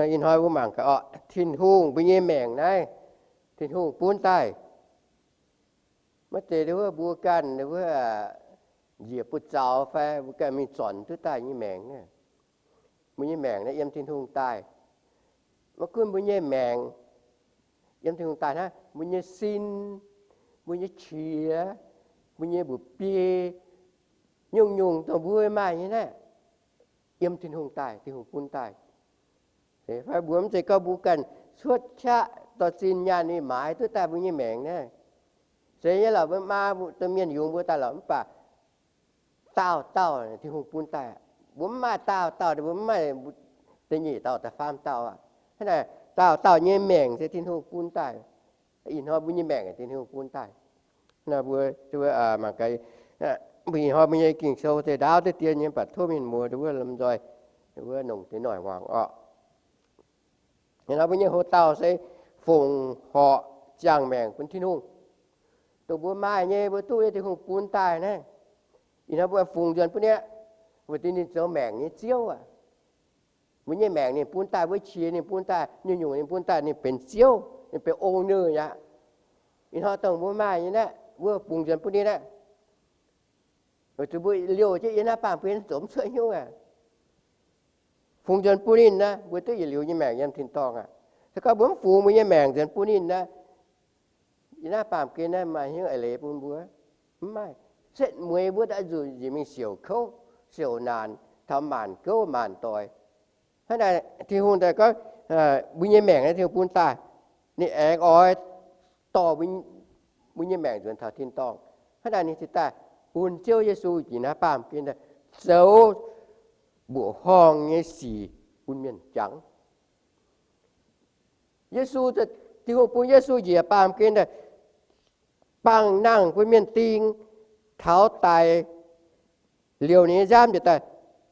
Ih hnoi mbuo mangc gaax orqc, Tin-Hungh mbuo nyei maengc naaiv, Tin-Hungh bun daaih. Maiv zeiz wuov mbuo ganh wuov njiec buoz zaux fai mbuo ganh mingh zornc duqv daaih nyei maengc. Mbuo nyei maengc naaiv yiem Tin-Hungh daaih. Maiv gunv mbuo nyei maengc yiem Tin-Hungh daaih hnangv, mbuo nyei sin, mbuo nyei qiex, mbuo nyei mba'biei, nyungc-nyungc dongh mbuo maaih nyei naaiv, yiem Tin-Hungh daaih, Tin-Hungh bun daaih. Fai mbuo mv zeiz gorngv mbuo ganh cuotv qaqv dorh zinh nyaanh ninh maaiz duqv daaih mbuo nyei maengc naaiv. Se nyei lorqc, mbuo maa domh mienh yungz mbuo daaih lorqc, mv baac daauh dauh Tin-Hungh bun daaih. Mbuo mv maaih daauh dauh, mbuo mv maaih da'nyeic dauh, da'faam dauh aqv. Hnangv naaic, daauh dauh nyei maengc se Tin-Hungh bun daaih. Ih hnoi mbuo nyei maengc Tin-Hungh bun daaih. Mbuo mangc gaax, mbuo ih hnoi mbuo nyei Ging-Sou se ndaauv deix dien nyei, mv baac tov mienh muoz wuov lomh nzoih wuov nongc deix noic hmuangx orqc. Ih hnoi mbuo nyei hoc dauh se fongc horc ziangh maengc bun Tin-Hungh. Dongh mbuo maaih nyei, mbuo duqv nyei Tin-Hungh bun daaih naaiv. Ih hnoi mbuo fungx nzuonx bun ninh, weic zuqc ninh zoux maengc nyei Ziouv aqv. Mbuo nyei maengc ninh bun daaih, mbuo qiex ninh bun daaih, nyungc-nyungc ninh bun daaih, ninh benx Ziouv, ninh benx owner aqv. Ih hnoi dongh mbuo maaih nyei naaiv, mbuo fungx nzuonx bun ninh aqv. Weic zuqc mbuo liouh jienv yiem naaiv baamh gen zoux mv cuotv hnyouv aqv. Fungx nzuonx bun ninh naaiv, mbuo duqv yietc liuz nyei maengc yiem tin-dorngh aqv. Se gorngv mbuo mv fungx mbuo nyei maengc nzuonx bun ninh naaiv, yiem naaiv baamh gen naaiv maaih hnyouv eix leiz bun mbuo? Mv maaih. Setv mueiz mbuo daaih nzunc njiec mingh siouc kouv, siouc naanc, taux maanc gouv maanc doic. Hnangv naaic Tin-Hungh daaih gorngv, mbuo nyei maengc naaiv Tin-Hungh bun daaih, ninh aengx oix dorh mbuo nyei maengc nzuonx taux tin-dorngh. Hnangv naaic ninh cingx daaih bun Ziouv Yesu njiec naaiv baamh gen daaih zoux mbuoqc horngh nyei sic bun mienh jangx. Yesu, Tin-Hungh bun Yesu njiec baamh gen daaih bangh nangh bun mienh ding, taux daic liouc ninh nyei nziaamv njiec daaih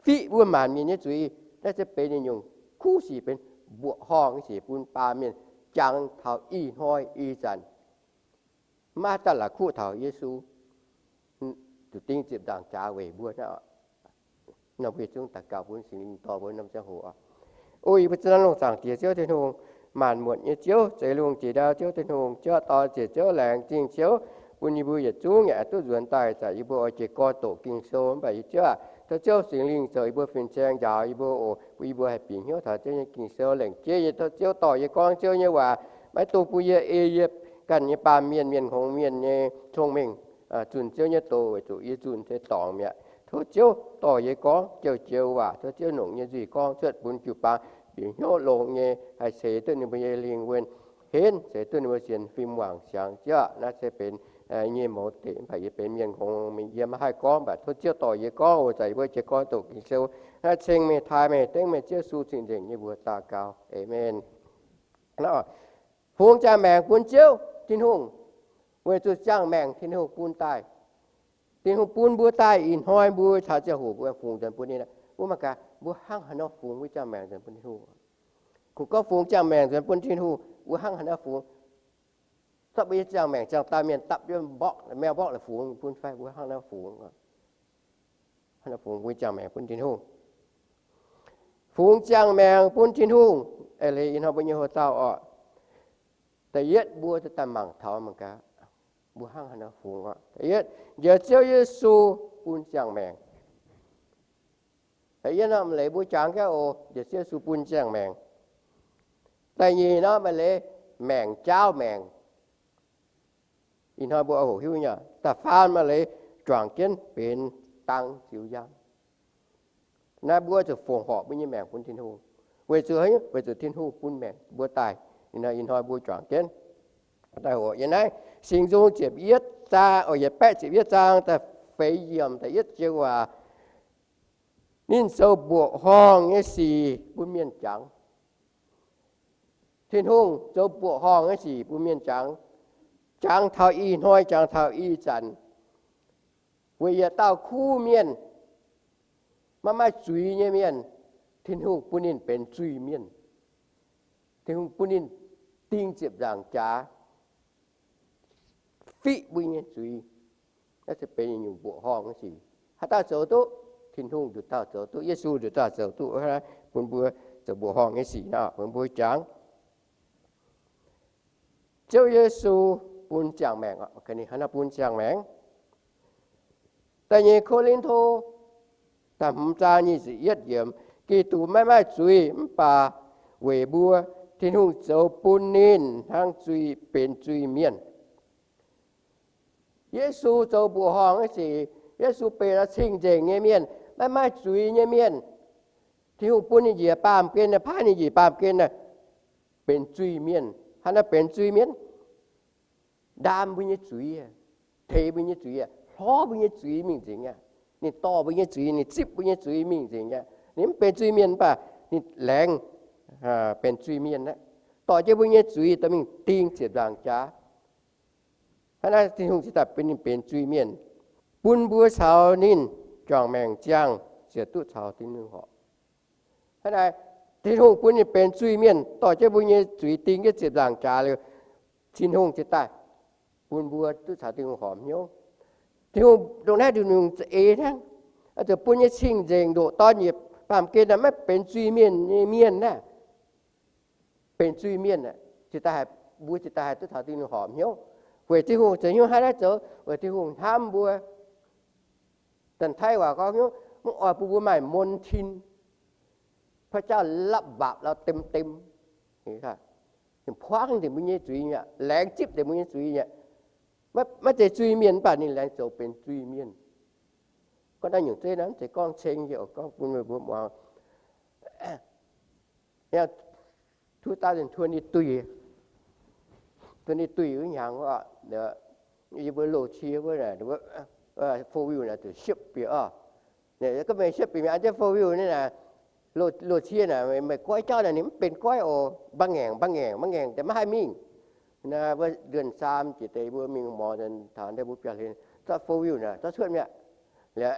fiqv mbuo maanc mienh nyei zuiz. Naaiv se benx ninh nyungc kuv sic, benx mbuoqc horngh nyei sic bun baamh mienh jangx taux ih hnoi ih zanc. Maiv daaih la'kuqv taux Yesu zuqc ding ziepc nzaangc jaax weic mbuo. Nor mbuo zungv daux gaux bun Singx Lingh dorh mbuo norm ziangh hoc oc. O yie mbuo zinh lungh zaangc Diex Ziouv Tin-Hungh, maanc muotc nyei Ziouv, zeix lungh jiex ndau Ziouv Tin-Hungh, Ziouv doix ziec Ziouv laengz zingh Ziouv, bun yie mbuo yietc zungv yaac duqv nzuonx daaih. Ih zanc yie mbuo oix jiez gorn doqc Ging-Sou, mv baac yie Ziouv aac, tov Ziouv Singx Lingh zoux yie mbuo fin-saeng njaaux yie mbuo oc, bun yie mbuo haih bieqc hnyouv taux Ziouv nyei Ging-Sou, laengc jeiv nyei tov Ziouv dorh yie gorngv Ziouv nyei waac, maiv dungx bun yie ei yie ganh nyei baamh mienh, mienh hngongx mienh nyei cong-mengh zunh Ziouv nyei doz, weic zuqc yie zunh se dorngc mi'aqv. Tov Ziouv dorh yie gorngv joux-joux waac, tov Ziouv longc yie nyei nzuih gorngv cuotv bun jiu-baang bieqc hnyouv longx nyei, haih ceix duqv ninh mbuo nyei lingh wuonh henv, ceix duqv ninh mbuo sienx fim wangc siangx. Ziouv aac, naaiv se benx yie nyei mouz deic, mv baac yie benx mienh hngongx, yie maiv haih gorngv, mv baac tov Ziouv dorh yie gorngv oc. Ih zanc yie mbuo jiez gorn doqc Ging-Sou. Naaiv ceng meih, taaih meih, dengv meih, Ziouv Yesu cing-nzengc nyei mbuox daux gaux. Aamen. Fungx ziangh maengc bun Ziouv Tin-Hungh, weic zuqc ziangh maengc Tin-Hungh bun daaih. Tin-Hungh bun mbuo daaih ih hnoi mbuo taux ziangh hoc mbuo fungx nzuonx bun ninh. Mbuo mangc gaax, mbuo hnangv haaix nor fungx mbuo ziangh maengc nzuonx bun Tin-Hungh? Kungx gorngv fungx ziangh maengc nzuonx bun Tin-Hungh, mbuo hnangv haaix nor fungx? Zorqv mbuo nyei ziangh maengc ziangh dauh mienh dapv yiem mborqv, mail-mborqv la'fungx bun fai mbuo hnangv haaix nor fungx? Hnangv nor fungx mbuo nyei ziangh maengc bun Tin-Hungh. Fungx ziangh maengc bun Tin-Hungh, eix leiz ih hnoi mbuo nyei hoc dauh oc. Da'yietv mbuo daaih mangc taux mangc gaax, mbuo hnangv haaix nor fungx oc. Da'yietv, njoux Ziouv Yesu bun ziangh maengc. Da'yietv nor, maaih leiz mbuo jangx gaax oc, njoux Ziouv Yesu bun ziangh maengc. Da'nyeic nor, maaih leiz maengc jaauv maengc. Ih hnoi mbuo oix hoqc hiuv nyei. Da'faam maaih leiz juangc jienv benx dang ziux njang. Naaiv mbuo zuqc fongc horc mbuo nyei maengc bun Tin-Hungh. Weic zuqc, weic zuqc Tin-Hungh bun maengc mbuo daaih. Ih hnoi, ih hnoi mbuo juangc jienv daaih hoqc yiem naaiv Singx Nzung ziepc yietv zaang, yietc baeqv ziepc yietv zaang da'feix yiemc da'yietv joux waac. Ninh zoux mbuoqc horngh nyei sic bun mienh jangx. Tin-Hungh zoux mbuoqc horngh nyei sic bun mienh jangx, jangx taux ih hnoi, jangx taux ih zanc. Weic yietc dauh kuv mienh, maiv maaih zuiz nyei mienh, Tin-Hungh bun ninh benx zuiz-mienh. Tin-Hungh bun ninh ding ziepc nzaangc jaax, fiqv mbuo nyei zuiz. Naaiv se benx nyungc mbuoqc horngh nyei sic. Haaix dauh zoux duqv? Tin-Hungh nduqc dauh zoux duqv, Yesu nduqc dauh zoux duqv. Bun mbuo zoux mbuoqc horngh nyei sic nor, mbuo jangx Ziouv Yesu bun ziangh maengc, bun ziangh maengc. Da'nyeic Ko^lin^to da'hmz zaang nyic ziepc yietv yiemc, Giduc maiv maaih zuiz, mv baac weic mbuo, Tin-Hungh zoux bun ninh hnangv zuiz, benx zuiz-mienh. Yesu zoux mbuoqc horngh nyei sic, Yesu benx cing-nzengc nyei mienh, maiv maaih zuiz nyei mienh. Tin-Hungh bun ninh njiec baamh gen, paaiv ninh njiec baamh gen, benx zuiz-mienh. Hnangv naaiv benx zuiz-mienh, ndaam mbuo nyei zuiz, teix mbuo nyei zuiz, hlorv mbuo nyei zuiz mingh nzengc aqv. Ninh dorh mbuo nyei zuiz, ninh zipv mbuo nyei zuiz mingh nzengc aqv. Ninh mv benx zuiz-mienh mv baac ninh laengz benx zuiz-mienh aqv. Dorh jienv mbuo nyei zuiz dorh mingh ding ziepc nzaangc jaax. Hnangv naaiv Tin-Hungh cingx daaih bun ninh benx zuiz-mienh, bun mbuo caux ninh juangc maengc ziangh ziouc duqv caux Tin-Hungh horpc. Hnangv naaiv Tin-Hungh bun ninh benx zuiz-mienh, dorh jienv mbuo nyei zuiz ding jienv ziepc nzaangc jaax liuz, Tin-Hungh cingx daaih bun mbuo duqv caux Tin-Hungh horpc hnyouv. Tin-Hungh ndongc naaiv nduqc nyungc za'eix hnangv, zuqc bun nyei cing-nzengc ndoqc dorn njiec baamh gen naaiv maiv benx zuiz-mienh nyei mienh naaiv, benx zuiz-mienh, cingx daaih, mbuo cingx daaih haih duqv caux Tin-Hungh horpc hnyouv. Weic Tin-Hungh zoux hnyouv hnangv naaiv zoux, weic Tin-Hungh hnamv mbuo. Da'nyeic waac gorngv hnyouv, mv oix bun mbuo maaih มลทิน, พระเจ้ารับ บาปเราเต็มๆ. Ninh puangv nzengc mbuo nyei zuiz mi'aqv, laengz zipv nzengc mbuo nyei zuiz mi'aqv. Maiv zeiz zuiz-mienh mv baac ninh laengz zoux benx zuiz-mienh. Gorngv naaiv nyungc zeiv naaiv mv zeiz gorngv ceng, yie oix gorngv bun meih mbuo muangx. Two thousand twenty-three, twenty-three wuov hnyangx, yie mbuo loz-cie wuov, four wheel naaic zuqc siepv bieqc oc. Gorngv meih siepv bieqc mingh an jienv four wheel naaiv, loz-cie naaic meih goiv jauv naaic ninh mv benx goiv oc, mbaang ngaengc mbaang ngaengc mbaang ngaengc daaih maiv haih mingh. Naaiv wuov เดือนสาม jiex deix mbuo mingh หมอ taux deix mbuo biauv-hlen zorqv four wheel naaic zorqv cuotv mi'aqv. Liuz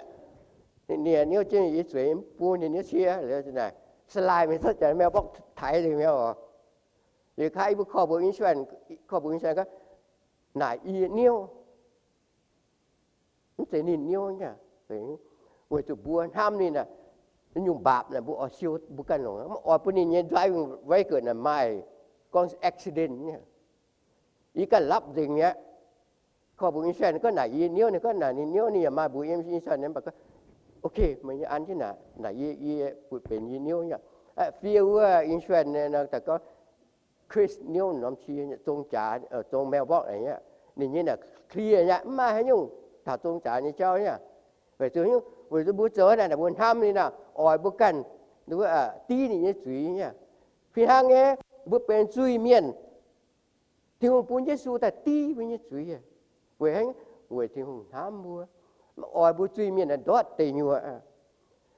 ninh niouv jienv yie zueiz mv bun ninh niouv cie liuz naaic, สไลด์ mingh zorqv janx mail box taaix nzengc mi'aqv oc. Liuz kaav yie mbuo ครอบครัว insurance, ครอบครัว insurance gorngv naaic yie niouv, mv zeiz ninh niouv nyei. Weic zuqc mbuo hnamv ninh naaic, nyungc บาป naaic mbuo oix siou mbuo ganh longc, mv oix bun ninh nyei driving record naaic maaih gorngv accident nyei. Yie ganh lapv nzengc mi'aqv. ครอบครัว insurance gorngv naaic yie niouv, ninh gorngv naaic ninh niouv, ninh yaac maaih mbuo insurance nyei, mv baac gorngv, ok, meih nyei an jienv naaic, naaic yie, yie butv benx yie niouv nyei. Fiev wuov insurance nyei nor daaih gorngv Chris niouv norm cie nyei, zong jaax, zong mail box naaic nyei. Ninh nyei naaic clear nyei, mv maaih haaix nyungc taux zong jaax nyei jauv nyei. Weic zuqc, weic zuqc mbuo zoux naaic, mbuo hnamv ninh naaic, oix mbuo ganh div ninh nyei zuiz nyei. Fih hnangv nyei, mbuo benx zuiz-mienh, Tin-Hungh bun Yesu daaih div mbuo nyei zuiz. Weic haaix? Weic Tin-Hungh hnamv mbuo, mv oix mbuo zuiz-mienh ndortv deic nyuoqc.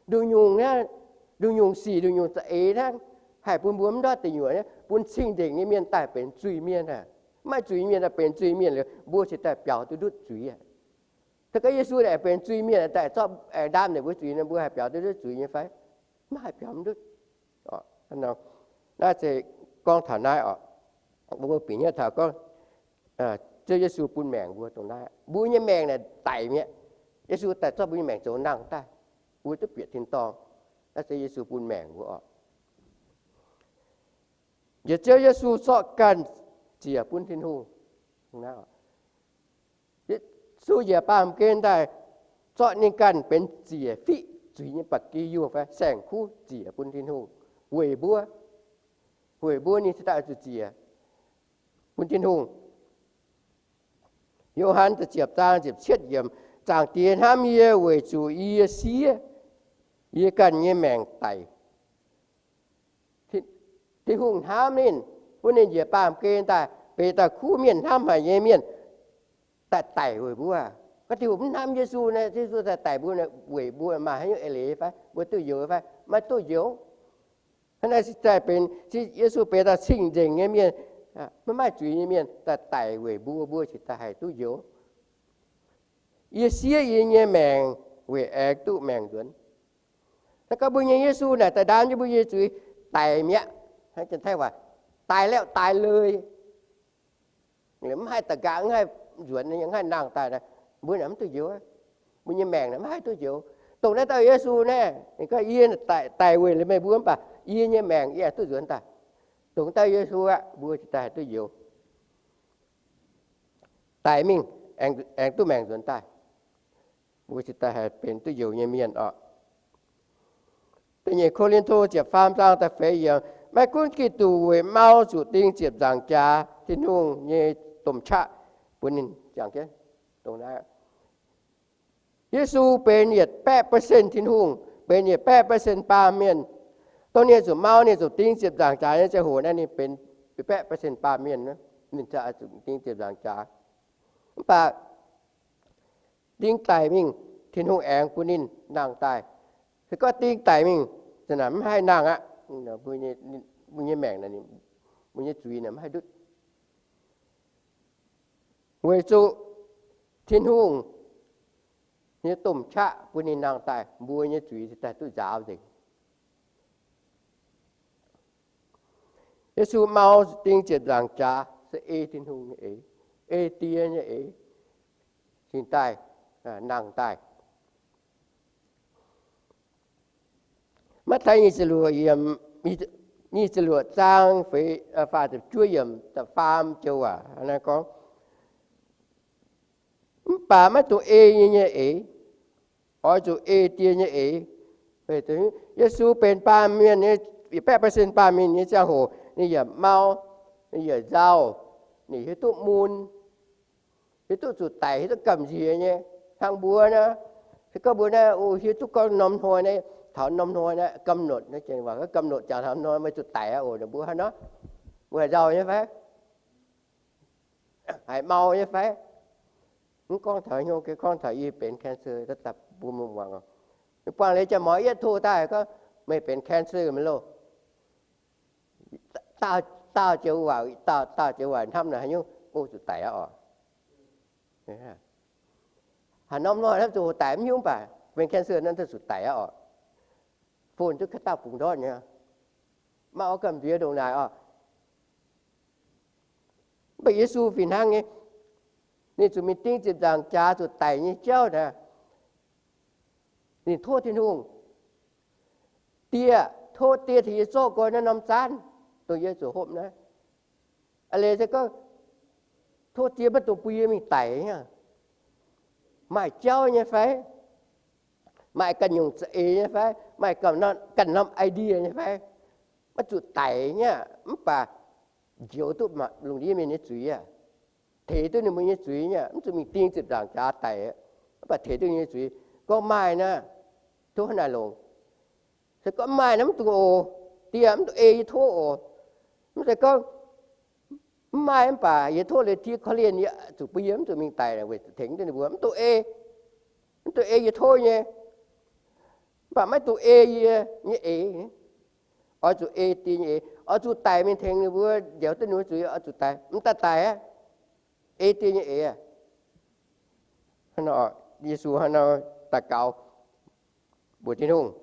Nduqc nyungc, nduqc nyungc sic, nduqc nyungc za'eix hnangv, haih bun mbuo mv ndortv deic nyuoqc, bun cing-nzengc nyei mienh daaih benx zuiz-mienh. Mv maaih zuiz-mienh daaih benx zuiz-mienh liuz, mbuo cingx daaih biaux duqv ndutv zuiz. Se gorngv Yesu naaic benx zuiz-mienh daaih zorqv, aengx ndaam ninh mbuo zuiz nor, mbuo haih biaux duqv ndutv zuiz nyei fai? Mv haih biaux ndutv. Naaiv se gorngv taux naaiv oc. Mbuo bieqc hnyouv taux gorngv Ziouv Yesu bun maengc mbuo dongh naaiv. Mbuo nyei maengc naaic daic mi'aqv. Yesu daaih zorqv mbuo nyei maengc zoux nangh daaih, mbuo duqv bieqc tin-dorngh. Naaiv se Yesu bun maengc mbuo oc. Njiec Ziouv Yesu zorqv ganh ziec bun Tin-Hungh. Yesu njiec baamh gen daaih zorqv ninh ganh benx ziec fiqv zuiz nyei ba'gi yungh fai saeng-kuv ziec bun Tin-Hungh weic mbuo. Weic mbuo ninh cingx daaih oix zuqc ziec bun Tin-Hungh. Yo^han ziepc cietv zaang ziepc cietv yiemc, Zaangc Diex hnamv yie weic zuqc yie siev yie ganh nyei maengc daic. Tin-Hungh hnamv ninh, bun ninh njiec baamh gen daaih benx daaih kuv mienh, hnamv haic nyei mienh, daaih daic weic mbuo. Gorngv Tin-Hungh mv hnamv Yesu naaic, Yesu daaih daic mbuo naaic, weic mbuo maaih haaix nyungc eix leiz fai? Mbuo duqv njoux fai? Maiv duqv njoux. Hnangv naaiv se daaih benx, Yesu benx daaih cing-nzengc nyei mienh, maiv maaih zuiz nyei mienh daaih daic weic mbuo, mbuo cingx daaih haih duqv njoux. Yie siev yie nyei maengc weic aengx duqv maengc nzuonx. Naaiv gorngv mbuo nyei Yesu naaic daaih ndaam jienv mbuo nyei zuiz daic mi'aqv. Hnangv Janx-Taiv waac, ตายแล้ว ตายเลย. Mv haih da'nqaang, mv haih nzuonx, mv haih nangh daaih, mbuo naaic mv duqv njoux. Mbuo nyei maengc naaic mv haih duqv njoux. Dongh naaiv dauh Yesu naaiv, ninh gorngv, yie daic weic meih mbuo mv baac Yie nyei maengc yie aengx duqv nzuonx daaih. Dongh dauh Yesu aqv, mbuo cingx daaih haih duqv njoux. Daic mingh aengx, aengx duqv maengc nzuonx daaih. Mbuo cingx daaih haih benx duqv njoux nyei mienh orqc. Da'nyeic Ko^lin^to ziepc faam zaang da'feix yiemc, maiv gunv Giduc weic mau zuqc ding ziepc nzaangc jaax, Tin-Hungh nyei domh qaqv bun ninh. Ziangx jienv dongh naaiv, Yesu benx yietc baeqv percent Tin-Hungh, benx yietc baeqv percent baamh mienh. Dongh ninh zuqc mau, ninh zuqc ding ziepc nzaangc jaax nyei ziangh hoc naaiv, ninh benx yietc baeqv percent baamh mienh. Ninh zuqc ding ziepc nzaangc jaax. Mv baac ding daic mingh, Tin-Hungh aengx bun ninh nangh daaih. Se gorngv ding daic mingh, zanc naaic mv haih nangh aqv. Mbuo nyei maengc, mbuo nyei zuiz naaic mv haih ndutv. Weic zuqc Tin-Hungh nyei domh qaqv bun ninh nangh daaih, mbuo nyei zuiz cingx daaih duqv nzaaux nzengc. Yesu mau ding ziepc nzaangc jaax se ei Tin-Hungh nyei eix, ei Die nyei eix, cingx daaih, nangh daaih. Matv^tai nyic ziepc luoqc yiemc, nyic ziepc luoqc zaang feix, faah ziepc juov yiemc, da'faam joux waac naaiv gorngv, mv baac maiv dungx ei yie nyei eix, oix zuqc ei Die nyei eix. Yesu benx baamh mienh nyei, yietc baeqv percent baamh mienh nyei ziangh hoc, ninh yaac mau, ninh yaac nzauh, ninh hiuv duqv mun, hiuv duqv zuqc daic, hiuv duqv gamh nziex nyei. Hnangv mbuo naaiv, se gorngv mbuo naaiv, o, hiuv duqv gorngv norm hnoi naaiv, taux norm hnoi naaiv, กำหนด naaiv, gengh waac กำหนด jangx taux norm hnoi meih zuqc daic aqv oc, mbuo haaix nor? Mbuo haih nzauh nyei fai? Haih mau nyei fai? Mv gorngv taux hnyouv, gorngv taux yie benx cancer, daaih mbuo muangx. Buangh leiz jiex morz yietv tov daaih gorngv, meih benx cancer mi'aqv loh. Daauh, daauh joux waac, daauh, daauh joux waac hnamv naaic haaix nyungc, o, zuqc daic aqv oc. Haaix norm hnoi hnamv zuqc hoqc daic mv hiuv, mv baac benx cancer naaiv zuqc daic aqv oc. Fon duqv ga'daauh bungx ndortv nyei. Maiv oix gamh nziex ndongc naaic oc. Mv baac Yesu fih hnangv nyei, ninh zuqc mingh ding ziepc nzaangc jaax zuqc daic nyei jauv naaic, ninh tov Tin-Hungh. Die, tov Die tengx yie zorqv nqoi naaiv norm zaanv, dongh yie zuqc hopv naaiv. Aa leiz se gorngv tov Die maiv dungx bun yie mingh daic nyei. Maaih jauv nyei fai? Maaih ganh nyungc za'eix nyei fai? Maaih ganh norm idea nyei fai? Maiv zuqc daic nyei, mv baac njoux duqv lungh ndiev mienh nyei zuiz aqv. Teix duqv ninh mbuo nyei zuiz nyei, mv zuqc mingh ding ziepc nzaangc jaax daic, mv baac teix duqv ninh nyei zuiz. Gorngv maaih naaiv, tov hnangv naaic longc. Se gorngv maaih naaiv mv dungx oc. Die, mv dungx ei yie tov oc. Mv zeiz gorngv mv maaih mv baac yie tov leiz Die korv-lienh yie, zuqc bun yie mv zuqc mingh daic weic zuqc tengx duqv ninh mbuo. Mv dungx ei, mv dungx ei yie tov nyei, mv baac maiv dungx ei yie nyei eix. Oix zuqc ei Die nyei eix, oix zuqc daic mingh tengx ninh mbuo, njoux duqv ninh mbuo zuiz, oix zuqc daic, mv daaih daic aqv. Ei Die nyei eix aqv. Yesu hnangv nor daux gaux mbuox Tin-Hungh.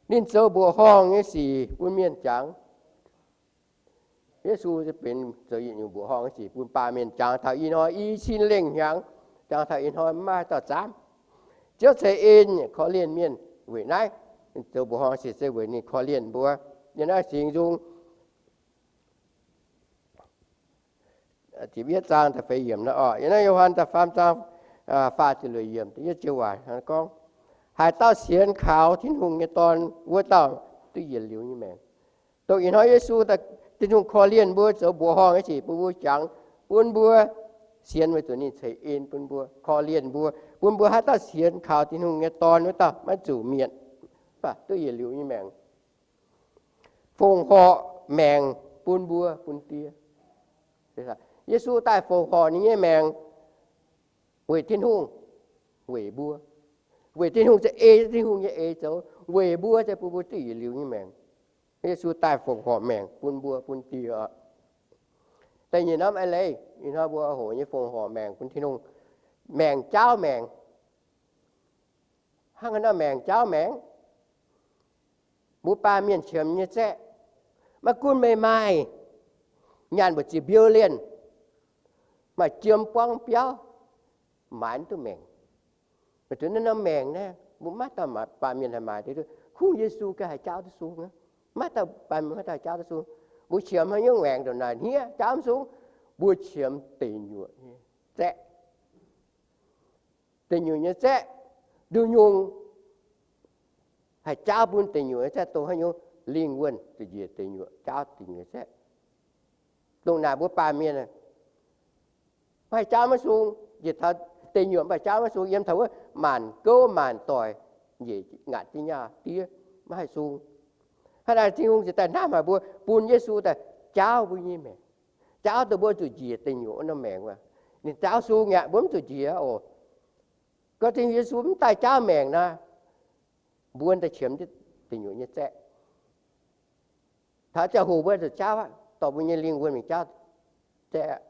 Ninh zoux mbuoqc horngh nyei sic bun mienh jangx. Yesu se benx zoux yietc nyungc mbuoqc horngh nyei sic bun baamh mienh jangx taux ih hnoi i cin lengh hnyangx, jangx taux ih hnoi maiv maaih dauh zaamv. Ziouv ceix en korv-lienh mienh weic naaiv. Ninh zoux mbuoqc horngh sic se weic ninh korv-lienh mbuo. Yiem naaiv Singx Nzung ziepc yietv zaang da'feix yiemc naaiv oc. Yiem naaiv Yo^han da'faam zaang faah ziepc luoqc yiemc da'yietv joux waac gorngv, haaix dauh sienx kaux Tin-Hungh nyei Dorn, wuov dauh duqv yietc liuz nyei maengc. Dongh ih hnoi Yesu, Tin-Hungh korv-lienh mbuo, zoux mbuoqc horngh nyei sic bun mbuo jangx, bun mbuo sienx weic zuqc ninh ceix en bun mbuo, korv-lienh mbuo, bun mbuo haaix dauh sienx kaux Tin-Hungh nyei Dorn wuov dauh maiv zuqc mietc, mv baac duqv yietc liuz nyei maengc. Fongc horc maengc bun mbuo bun die. Yesu daaih fongc horc ninh nyei maengc weic Tin-Hungh, weic mbuo. Weic Tin-Hungh se ei Tin-Hungh nyei eix zoux, weic mbuo se bun mbuo duqv yietc liuz nyei maengc. Yesu daaih fongc horc maengc bun mbuo bun die oc. Da'nyeic norm eix leiz, ih hnoi mbuo hoqc nyei fongc horc maengc bun Tin-Hungh, maengc jaauv maengc. Hnangv haaix nor maengc jaauv maengc? Mbuo baamh mienh qiemx nyei zaeqv, maiv gunv meih maaih nyaanh mbu'ziex billion, maaih jiem buangv biauv, maaiz mv duqv maengc. Meih zuqc naaiv norm maengc naaiv, Mbuo maiv dauh baamh mienh haih maaiz duqv. Kungx Yesu ganh haih jaauv duqv sung aqv. Maiv dauh baamh mienh maiv dauh jaauv duqv sung. Mbuo qiemx haaix nyungc maengc ndongc naaic hniev jaauv mv sung, mbuo qiemx deic nyuoqc nyei zaeqv. Deic nyuoqc nyei zaeqv, nduqc nyungc haih jaauv bun deic nyuoqc nyei zaeqv dongh haaix nyungc? Lingh wuonh zuqc njiec deic nyuoqc jaauv deic nyuoqc nyei zaeqv. Dongh naaic mbuo baamh mienh maiv haih jaauv maiv sung, njiec taux deic nyuoqc maiv haih jaauv maiv sung, yiem taux wuov maanc gouv maanc doic njiec ngaatc jienv nyaah diev maiv haih sung. Hnangv naaic Tin-Hungh ziouc daaih hnamv haic mbuo, bun Yesu daaih jaauv mbuo nyei maengc, jaauv dongh mbuo zuqc njiec deic nyuoqc wuov norm maengc wuov. Ninh jaauv sung aqv, mbuo mv zuqc njiec oc. Gorngv Tin-Hungh Yesu mv daaih jaauv maengc nor, mbuo daaih qiemx deic nyuoqc nyei zaeqv. Taux ziangh hoc mbuo zuqc jaauv aqv, dorh mbuo nyei lingh wuonh mingh jaauv zaeqv aqv.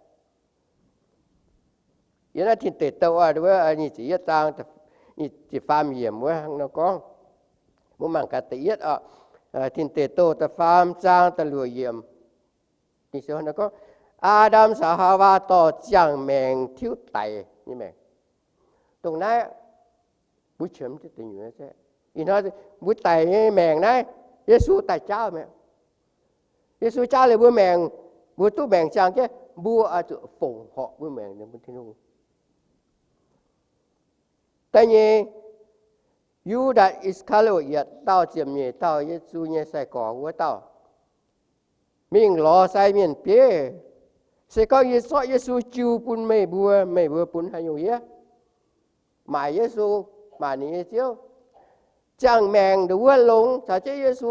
Yiem naaiv Tin Deic Douh nyic ziepc yietv zaang, nyic ziepc faam yiemc wuov nor gorngv, mbuo mangc gaax da'yietv oc, Tin Deic Douh da'faam zaang da'luoqc yiemc. Ging-Sou nor gorngv, Aa^ndam caux Haawaa dorh ziangh maengc tiuv daic nyei maengc. Dongh naaiv mbuo qiemx deic nyuoqc nyei zaeqv. Ih hnoi mbuo daic nyei maengc naaiv, Yesu daaih jaauv mi'aqv. Yesu jaauv liuz mbuo maengc, mbuo duqv maengc ziangh jienv, mbuo oix zuqc fongc horc mbuo maengc bun Tin-Hungh. Da'nyeic, Yu^ndaatc I^saa^kaa^li^otc yietc dauh ziepc nyeic dauh Yesu nyei sai-gorx wuov dauh mingh lorz sai mienh bieiv, Se gorngv yie zorqv Yesu jiu bun meih mbuo, meih mbuo bun haaix nyungc yie? Maaic Yesu, maaic ninh nyei Ziouv. Ziangh maengc ndongc wuov longx, caux jienv Yesu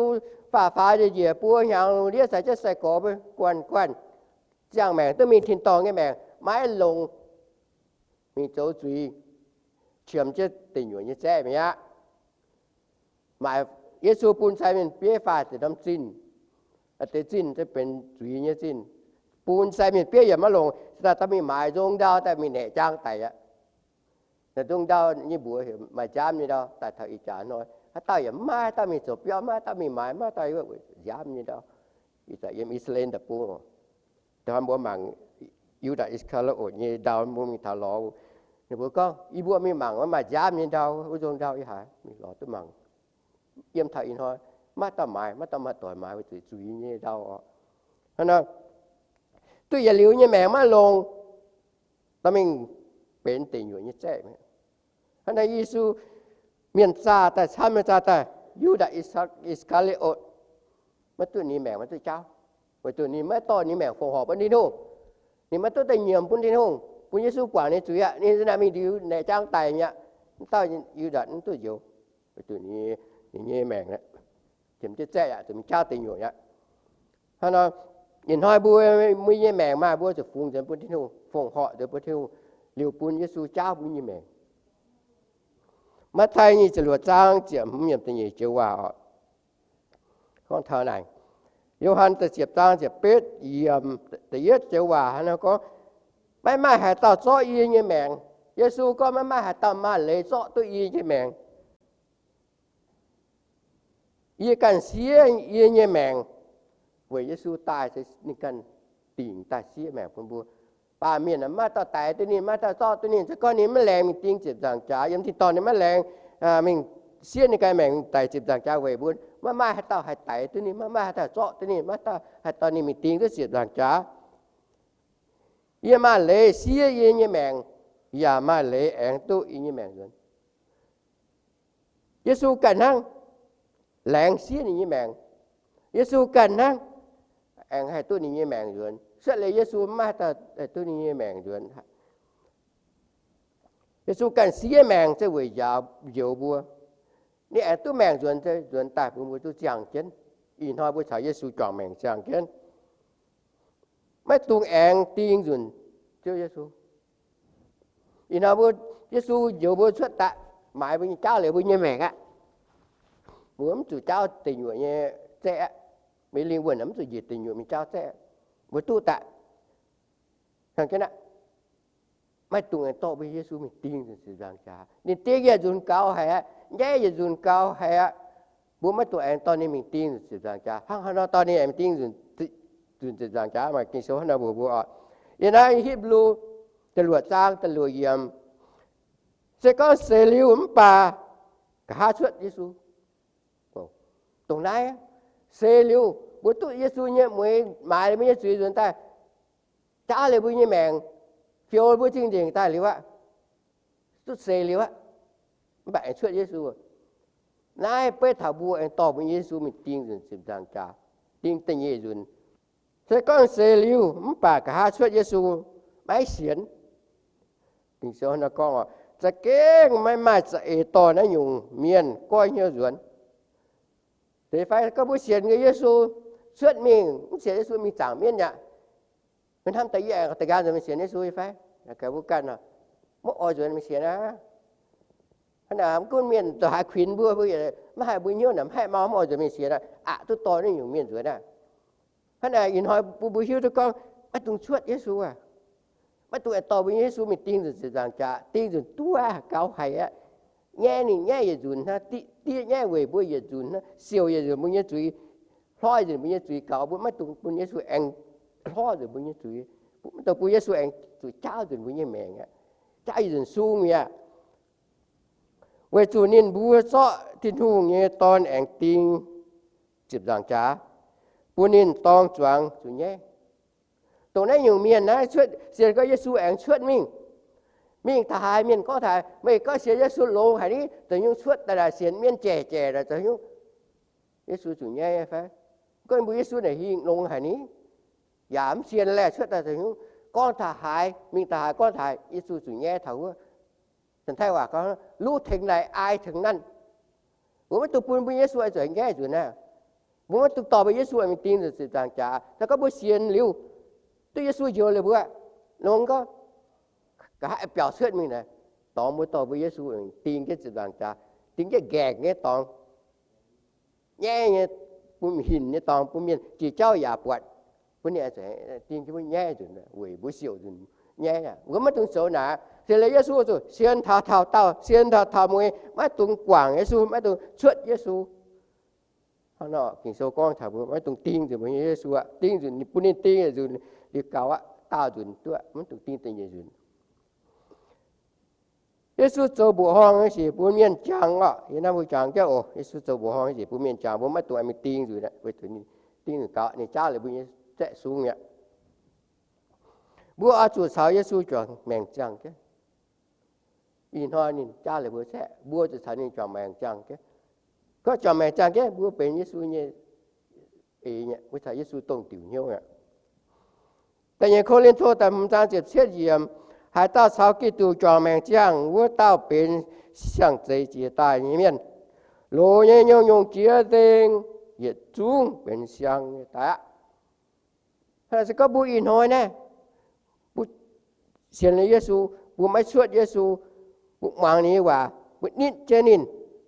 faah faaux njiec njiec buo hnyangx lungh ndiev caux jienv sai-gorx mbuo guanh guanh. Ziangh maengc duqv mingh tin-dorngh nyei maengc maiv longx, mingh zoux zuiz, qiemx jienv deic nyuoqc nyei zaeqv mi'aqv. Maaic Yesu bun sai mienh bieiv faah deix norm zinh, deix zinh se benx zuiz nyei zinh. Bun sai mienh bieiv yaac maiv longc, se daaih dorh mingh maaiz nzong ndau daaih mingh naeqc jaang daic aqv. Naaiv nzong ndau nyei mbuox heuc maaih nziaamv nyei ndau, daaih taux ih jaax hnoi, haaix dauh yaac maiv maaih, haaix dauh mingh zoux biauv maiv maaih, haaix dauh mingh maaiz maiv maaih, haaix dauh nziaamv nyei ndau. Ih zanc yiem I^saa^laa^en deic-bung oc. Da'faanh mbuo mangc Yu^ndaatc I^saa^kaa^li^otc nyei ndau, mbuo mingh taux lorz, ninh mbuo gorngv, Yie mbuo mingh mangc maiv maaih nziaamv nyei ndau, wuov nzong ndau yie haiz mingh lorz duqv mangc. Yiem taux ih hnoi maiv dauh maaiz, maiv dauh maaih doic maaiz weic zuqc zuiz nyei ndau oc. Hnangv nor, duqv yietc liuz nyei maengc maiv longc, dorh mingh benx deic nyuoqc nyei zaeqv. Hnangv naaiv Yesu mienh zaah daaih, camv mienh zaah daaih, Yu^ndaatc Is^kaa^li^otc, maiv duqv ninh maengc maiv duqv jaauv, weic zuqc ninh maiv dorh ninh maengc fongc horc bun Tin-Hungh. Ninh maiv duqv daaih nyiemc bun Tin-Hungh, bun Yesu guangc ninh zuiz aqv. Ninh za'naaic mingh liuz naeqc jaang daic mi'aqv. Mv dauh Yu^ndaatc mv duqv njoux, weic zuqc ninh nyei maengc qiemx jienv zaeqv yaac zuqc mingh jaauv deic nyuoqc aqv. Hnangv nor, ih hnoi mbuo, mbuo nyei maengc maaih mbuo zuqc fungx nzuonx bun Tin-Hungh, fongc horc nzuonx bun Tin-Hungh, liuz bun Yesu jaauv mbuo nyei maengc. Matv^tai nyic ziepc luoqc zaang ziepc hmz yiemc da'nyeic joux waac oc. Gorngv taux naaic, Yo^han da'ziepc zaang ziepc betv yiemc da'yietv joux waac hnangv nor gorngv, Maiv maaih haaix dauh zorqv yie nyei maengc. Yesu gorngv, Maiv maaih haaix dauh maaih leiz zorqv duqv yie nyei maengc. Yie ganh siev yie nyei maengc. Weic Yesu daaih se ninh ganh dingc daaih siev maengc bun mbuo. Baamh mienh maiv maaih dauh daix duqv ninh, maiv maaih dauh zorqv duqv ninh. Se gorngv ninh maiv laengz mingh ding ziepc nzaangc jaax, yiem tin-dorngh ninh maiv laengz, ah, mingh siev ninh ganh maengc daic ziepc nzaangc jaax weic mbuo, maiv maaih haaix dauh haih daix duqv ninh, maiv maaih haaix dauh zorqv duqv ninh, maiv maaih dauh haih dorh ninh mingh ding duqv ziepc nzaangc jaax. Yie maaih leiz siev yie nyei maengc, yaac maaih leiz aengx duqv yie nyei maengc nzuonx. Yesu ganh hnangv laengz siev ninh nyei maengc. Yesu ganh hnangv aengx haih duqv ninh nyei maengc nzuonx. Cuotv liuz Yesu maiv maaih haaix dauh haih duqv ninh nyei maengc nzuonx. Yesu ganh siev maengc se weic njaaux njoux mbuo. Ninh aengx duqv maengc nzuonx, nzuonx daaih bun mbuo duqv ziangh jienv. Ih hnoi mbuo caux Yesu juangc maengc ziangh jienv. Maiv dungx aengx ding nzunc Ziouv Yesu. Ih hnoi mbuo, Yesu njoux mbuo cuotv daaih, maaiz mbuo nyei, jaauv liuz mbuo nyei maengc aqv. Mbuo mv zuqc jaauv deic nyuoqc nyei zaeqv aqv. Mbuo lingh wuonh mv zuqc njiec deic nyuoqc mingh jaauv zaeqv aqv. Mbuo duqv daaih. Hnangv jienv aqv. Maiv dungx aengx dorh mbuo Yesu mingh ding nzunc ziepc nzaangc jaax. Ninh ding yietc nzunc gaux haic aqv. Nyaiv yietc nzunc gaux haic aqv. Mbuo maiv dungx aengx dorh ninh mingh ding nzunc ziepc nzangc jaax. Hnangv haaix nor dorh ninh aengx mingh ding nzunc, nzunc ziepc nzangc jaax? Maaih Ging-Sou hnangv nor mbuox mbuo oc. Yiem naaiv Hipv^lu da'luoqc zaang da'luoqc yiemc, se gorngv seix liuz mv baac nqa'haav cuotv Yesu. Dongh naaiv seix liuz, mbuo duqv Yesu nyei mueix maaiz mbuo nyei zuiz nzuonx daaih, jaauv liuz mbuo nyei maengc, fioux mbuo zingh nzengc daaih liuz aqv, duqv seix liuz aqv, mv baac aengx cuotv Yesu. Naaiv beiv taux mbuo aengx dorh mbuo Yesu mingh ding nzunc ziepc nzaangc jaax, ding da'nyeic nzunc. Se gorngv seix liuz mv baac nqa'haav cuotv Yesu, maiv sienx. Ging-Sou nor gorngv, za'gengh maiv maaih za'eix dorh naaiv nyungc mienh goiv hnyouv nzuonx. Deix fai gorngv mbuo sienx Yesu cuotv mingh, mv sienx Yesu mingh zaangc mienv aqv. Maiv hnamv daaih yie aengx da'nqaang nzuonx mingh sienx Yesu fai? Mbuo ganh maiv oix nzuonx mingh sienx aqv. Hnangv naaic mv gunv mienh zoux haaix kuinx mbuo, mbuo maiv haih mbuo hnyouv naaic maiv haih mau, mv oix nzuonx mingh sienx aqv. Aqc duqv dorh naaiv nyungc mienh nzuonx aqv. Hnangv naaic ih hnoi bun mbuo hiuv duqv gorngv maiv dungx cuotv Yesu aqv. Maiv dungx aengx dorh mbuo Yesu mingh ding nzunc ziepc nzaangc jaax, ding nzunc duqv aqv, gaux haic aqv. Nyaiv ninh nyaiv yietc nzunc hnangv, diev nyaiv weic mbuo yietc nzunc hnangv, siouc yietc nzunc mbuo nyei zuiz, hloi nzunc mbuo nyei zuiz gaux, mbuo maiv dungx bun Yesu aengx hloi nzunc mbuo nyei zuiz, maiv dungx bun Yesu aengx zuqc jaauv nzunc mbuo nyei maengc aqv, jaauv yietc nzunc sung mi'aqv. Weic zuqc ninh mbuo zorqv Tin-Hungh nyei Dorn aengx ding ziepc nzaangc jaax, bun ninh dorng zuangx zuqc nyaiv. Dongh naaiv nyungc mienh naaiv cuotv, sienx gorngv Yesu aengx cuotv mingh. Mingh taux haaix mienh gorngv taux haaix, meih gorngv sienx Yesu longx haic ni, da'nyeic nyungc cuotv daaih naaic sienx mienv jaic jaic naaic zoux nyungc, Yesu zuqc nyaiv fai? Gorngv mbuo Yesu naaic hingh longx haic ni, yaac mv sienx laeh cuotv daaih zoux nyungc. Gorngv taux haaix, mingh taux haaix gorngv taux haaix, Yesu zuqc nyaiv taux wuov. Zanc Taiv waac gorngv, luv tengx naaic, ai tengx nanv. Mbuo maiv dungx bun mbuo Yesu oix zuqc nyaiv nzunc naaiv. Mbuo maiv dungx dorh mbuo Yesu oix mingh ding nzunc ziepc nzaangc jaax. Se gorngv mbuo sienx liuz, duqv Yesu njoux liuz mbuo, longx gorngv nqa'haav biaux cuotv mingh naaic, dorngx mbuo dorh mbuo Yesu ding jienv ziepc nzaangc jaax, ding jienv nqaengc nyei dorngx, nyaiv nyei, bun hinc nyei dorngx, bun mienh jiex jauv yaac buatc, bun ninh ding jienv mbuo nyaiv nzunc, weic mbuo siouc nzunc nyaiv aqv. Mbuo maiv dungx zoux naaic. Sienx liuz Yesu zuqc sienx taux taux daauh, sienx taux taux mueiz, maiv dungx guangc Yesu, maiv dungx cuotv Yesu. Hnangv nor Ging-Sou gorngv taux mbuo maiv dungx ding nzunc mbuo nyei Yesu aqv. Ding nzunc bun ninh ding yietc nzunc liuz gaux aqv, daauh nzunc duqv, maiv dungx ding da'nyeic nzunc. Yesu zoux mbuoqc horngh nyei sic bun mienh jangx orqc. Yie hnamv mbuo jangx jienv oc. Yesu zoux mbuoqc horngh nyei sic bun mienh jangx, mbuo maiv dungx mingh ding nzunc aqv, weic zuqc ninh ding nzunc gaux, ninh jaauv liuz mbuo nyei zaeqv sung mi'aqv. Mbuo oix zuqc caux Yesu juangc maengc ziangh jienv. Ih hnoi ninh jaauv liuz mbuo zaeqv, mbuo zuqc caux ninh juangc maengc ziangh jienv. Gorngv juangc maengc ziangh jienv, mbuo benx Yesu nyei eix nyei, mbuo caux Yesu dongh diuc hnyouv aqv. Da'nyeic Ko^lin^to da'hmz zaang ziepc cietv yiemc, haaix dauh caux Giduc juangc maengc ziangh, wuov dauh benx siang-zeix jiex daaih nyei mienh. Loz nyei nyungc-nyungc jiex nzengc, yietc zungv benx siang nyei daaih aqv. Se gorngv mbuo ih hnoi naaiv, mbuo sienx liuz Yesu, mbuo maiv cuotv Yesu, mbuo muangx ninh nyei waac, mbuo nitv jienv ninh,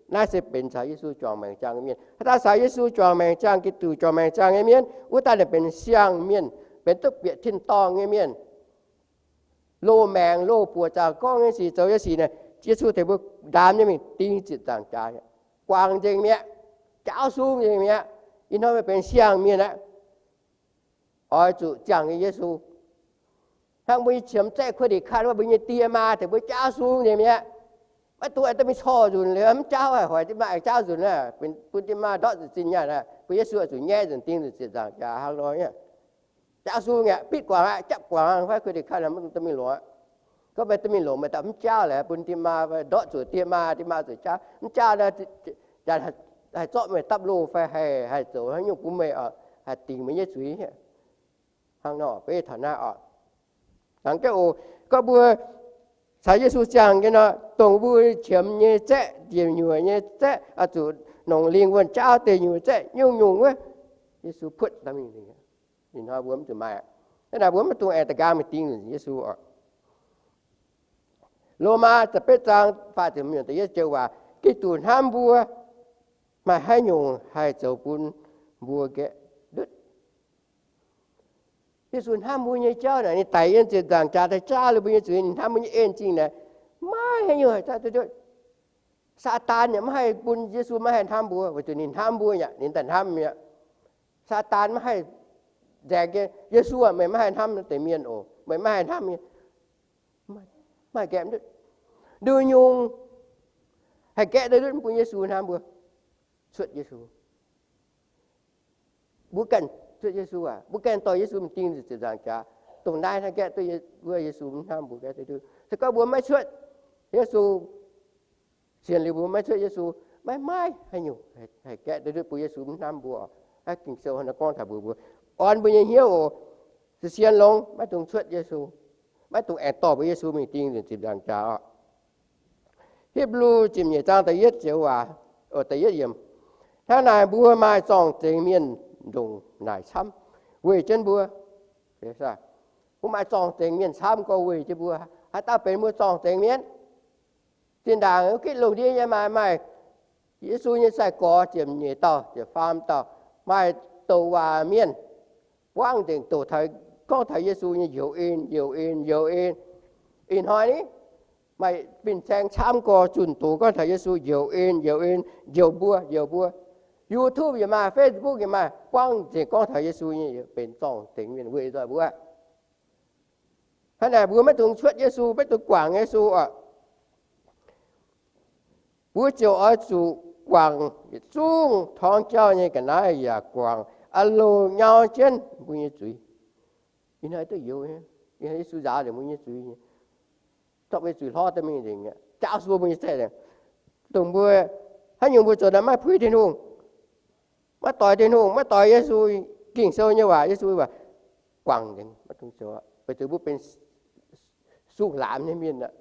naaiv se benx caux Yesu juangc maengc ziangh nyei mienh. Haaix dauh caux Yesu juangc maengc ziangh, Giduc juangc maengc ziangh nyei mienh, wuov dauh naaic benx siang-mienh, benx duqv bieqc tin-dorngh nyei mienh. Loz-maengc, loz-buoc, zaangc gorngv nyei sic, zoux nyei sic naaic, Yesu tengx mbuo ndaam jienv mingh ding ziepc nzaangc jaax, guangc nzengc mi'aqv, jaauv sung nzengc mi'aqv. Ih hnoi meih benx siang-mienh aqv. Oix zuqc ziangh nyei Yesu. Hnangv mbuo nyei qiemx zaeqv kuv deix kanh, mbuo nyei die maa tengx mbuo jaauv sung nzengc mi'aqv. Maiv dungx aengx dorh mingh corc nzunc liuz mv jaauv haic, hoic die maa aengx jaauv nzunc aqv, bun die maa ndortv nzunc zinh nyaanh aqv, bun Yesu oix zuqc nyaiv nzunc, ding nzunc ziepc nzaangc jaax hnangv nor. Jaauv sung aqv, bitv guangc aqv, japv guangc aqv, fai kuv deix kanh maiv dungx dorh mingh longc aqv. Gorngv meih dorh mingh longc, meih daaih mv jaauv lorqc, bun die maa ndortv zuqc, die maa, die maa zuqc jaauv. Mv jaauv naaic, haih zorqv meih dapv loh fai haih, haih zoux haaix nyungc bun meih, haih dingc meih nyei zuiz. Hnangv nor beiv taux naaiv oc. Laengz jienv oc, gorngv mbuo caux Yesu ziangh nyei nor, dongh mbuo qiemx nyei zaeqv, njiec nyuoqc nyei zaeqv, oix zuqc nongc lingh wuonh jaauv deic nyuoqc zaeqv nyungc-nyungc wuov, Yesu puotv daaih mingh. Ih hnoi mbuo mv zuqc maaih. Hnangv naaic mbuo maiv dungx aengx da'nqaang mingh ding nzunc Yesu oc. Lomaa da'betv zaang faah ziepc hmz yiemc da'yietv joux waac, Giduc hnamv mbuo, maaih haaix nyungc haih zoux bun mbuo nqaeqv ndutv? Yesu hnamv mbuo nyei jauv naaic, ninh daic yiem ziepc nzaangc jaax daaih jaauv liuz mbuo nyei zuiz, ninh hnamv mbuo nyei en zingh naaic, maiv haaix nyungc haih jaauv duqv ndutv. Saadaan yaac maiv haih bun Yesu maiv haih hnamv mbuo, weic zuqc ninh hnamv mbuo yaac, ninh daaih hnamv mi'aqv. Saadaan maiv haih nzaeng jienv, Yesu aac, meih maiv haih hnamv deix mienh oc, meih maiv haih hnamv nyei. Maaih nqaeqv ndutv. Nduqc nyungc, Haih gaeqv duqv ndutv bun Yesu hnamv mbuo, cuotv Yesu. Mbuo ganh cuotv Yesu aac, mbuo ganh dorh Yesu mingh ding nzengc ziepc nzaangc jaax, dongh naaiv hnangv gaeqv duqv wuov Yesu mv hnamv mbuo gaeqv duqv ndutv. Se gorngv mbuo maiv cuotv Yesu, sienx liuz mbuo maiv cuotv Yesu, maiv maaih haaix nyungc haih gaeqv duqv ndutv bun Yesu mv hnamv mbuo. Naaiv Ging-Sou hnangv gorngv taux mbuo, mbuo orn mbuo nyei hnyouv oc, sienx longx maiv dungx cuotv Yesu, maiv dungx aengx dorh mbuo Yesu mingh ding nzengc ziepc nzaangc jaax oc. Hipv^lu ziepc nyeic zaang da'yietv joux waac, da'yietv yiemc, hnangv naaic mbuo maaih zorng-zengx mienh ndongc naaic camv weic jienv mbuo. Mbuo maaih zorng-zengx mienh camv gorx weic jienv mbuo. Haaix dauh benx mbuo zorng-zengx mienh? Zinh ndaangc wuov gitv lungh ndiev nyei maaih, maaih Yesu nyei sai-gorx ziepc nyeic dauh, ziepc faam dauh, maaih douc waac mienh buangv nzengc doqc taux, gorngv taux Yesu nyei njoux en, njoux en, njoux en. Ih hnoi ni, maaih fin-saeng camv gorx zunh doz gorngv taux Yesu njoux en, njoux en, njoux mbuo, njoux mbuo. YouTube yaac maaih, Facebook yaac maaih, buangv nzengc gorngv taux Yesu nyei benx zorng-zengx mienh weic nzoih mbuo. Hnangv naaic mbuo maiv dungx cuotv Yesu, maiv dungx guangc Yesu oc. Mbuo ziouc oix zuqc guangc yietc zungv torngv jauv nyei ga'naaiv yaac guangc, aah, loz-nyau jienv mbuo nyei zuiz. Ih hnoi duqv youx, ih hnoi Yesu nzaaux nzengc mbuo nyei zuiz, zorqv mbuo nyei zuiz hlorv dorh mingh nzengc, jaauv suo mbuo nyei zeqv. Dongh mbuo haaix nyungc mbuo zoux naaic maiv puix Tin-Hungh, maiv doix Tin-Hungh, maiv doix Yesu, Ging-Sou nyei waac, Yesu waac, guangc nzengc, maiv dungx zoux. Weic zuqc mbuo benx sung laamx nyei mienh aqv.